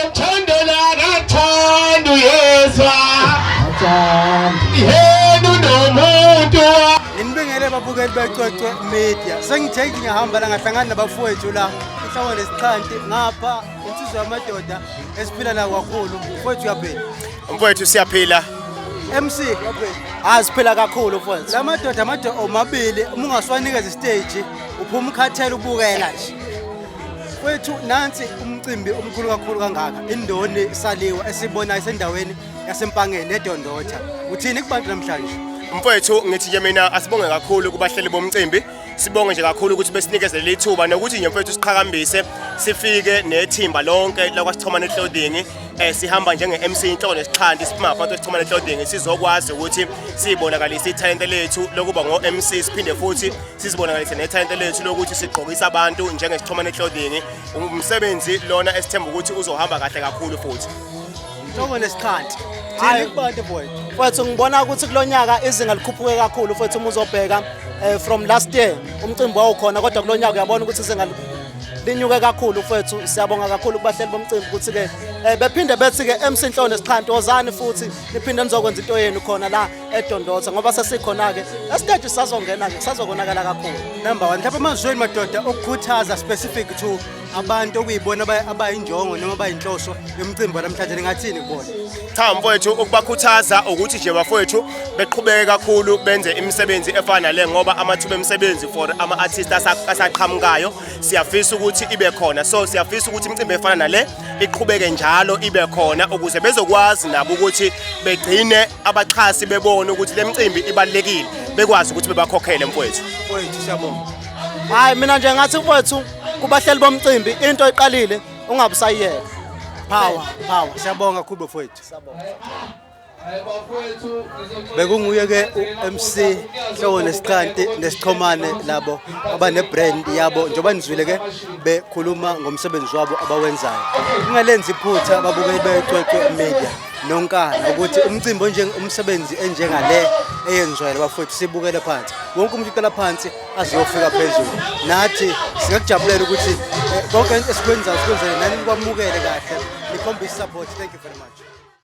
Mthandela kathanda uyezwa yena unomuntu. Nginibingele babukeli beCwecwe Media. Sengithe ngiyahamba la ngahlangana nabafowethu la. Inhloko nesixhanti ngapha insizwa yamadoda esiphila nayo kakhulu. Mfowethu uyaphila. Mfowethu siyaphila. MC uyaphila. Hayi siphila kakhulu mfowethu. La madoda amadoda omabili uma ungaswanikeza istage uphuma ukhathele ubukela nje. Mfowethu nansi umcimbi omkhulu kakhulu kangaka. Indoni saliwa esibonayo isendaweni yaseMpangeni eDondotha. Uthini kubantu namhlanje? Mfowethu ngithi nje mina asibonge kakhulu kubahleli bomcimbi. Sibonge nje kakhulu ukuthi besinikeze leli thuba nokuthi nje mfowethu siqhakambise sifike nethimba lonke lakwaSichomane Clothing, sihamba njenge MC Inhloko nesixhanti siphuma ngaphansi kweSichomane Clothing, sizokwazi ukuthi sibonakalise ithalente lethu lokuba ngo MC, siphinde futhi sizibonakalise nethalente lethu lokuthi sigqokisa abantu njengeSichomane Clothing. Umsebenzi lona esithemba ukuthi uzohamba kahle kakhulu futhi. Inhloko nesixhanti. Hayi. Thini kubantu mfowethu? Mfowethu ngibona ukuthi kulonyaka izinga likhuphuke kakhulu mfowethu uma uzobheka from last year umcimbi wawukhona, kodwa kulonyaka uyabona ukuthi izinga linyuke kakhulu mfowethu. Siyabonga kakhulu kubahleli bomcimbi ukuthi ke bephinde bethi ke MC Nhloko nesixhanti wozani futhi niphinde nizokwenza into yenu khona la eDondotha, ngoba sesikhona ke esiteji sazongena ke kusazokonakala kakhulu. Number 1, mhlawumbe amazweni madoda okukhuthaza specific to abantu okuyibona abayinjongo noma abayinhloso yomcimbi wanamhlanje, ningathini kubona? Cha mfowethu, ukubakhuthaza ukuthi nje bafowethu beqhubeke kakhulu benze imisebenzi efana nale, ngoba amathuba emisebenzi for ama-artist asaqhamukayo siyafisa ukuthi ibe khona. So siyafisa ukuthi imicimbi efana nale iqhubeke njalo ibe khona ukuze bezokwazi nabo ukuthi begcine abaxhasi bebone ukuthi le micimbi ibalulekile, bekwazi ukuthi bebakhokhele mfowethu. Mfowethu siyabonga. Hayi mina nje ngathi mfowethu kubahleli bomcimbi into iqalile ungabe usayiyeka. Power, power. Siyabonga kakhulu bafowethu. Bekunguye ke u-MC Nhloko nesixhanti nesichomane labo abane-brand yabo, njengoba nizwile ke bekhuluma ngomsebenzi wabo abawenzayo. Ungalenzi iphutha ababukeli beCwecwe Media nonkana ukuthi umcimbi onjeng umsebenzi enjengale eyenziwayo bafowethu sibukele phansi. Wonke umuntu uqala phansi aziyofika phezulu. Nathi singakujabulela ukuthi konke esikwenzayo sikwenzele nani nikwamukele kahle, nikhombise support. Thank you very much.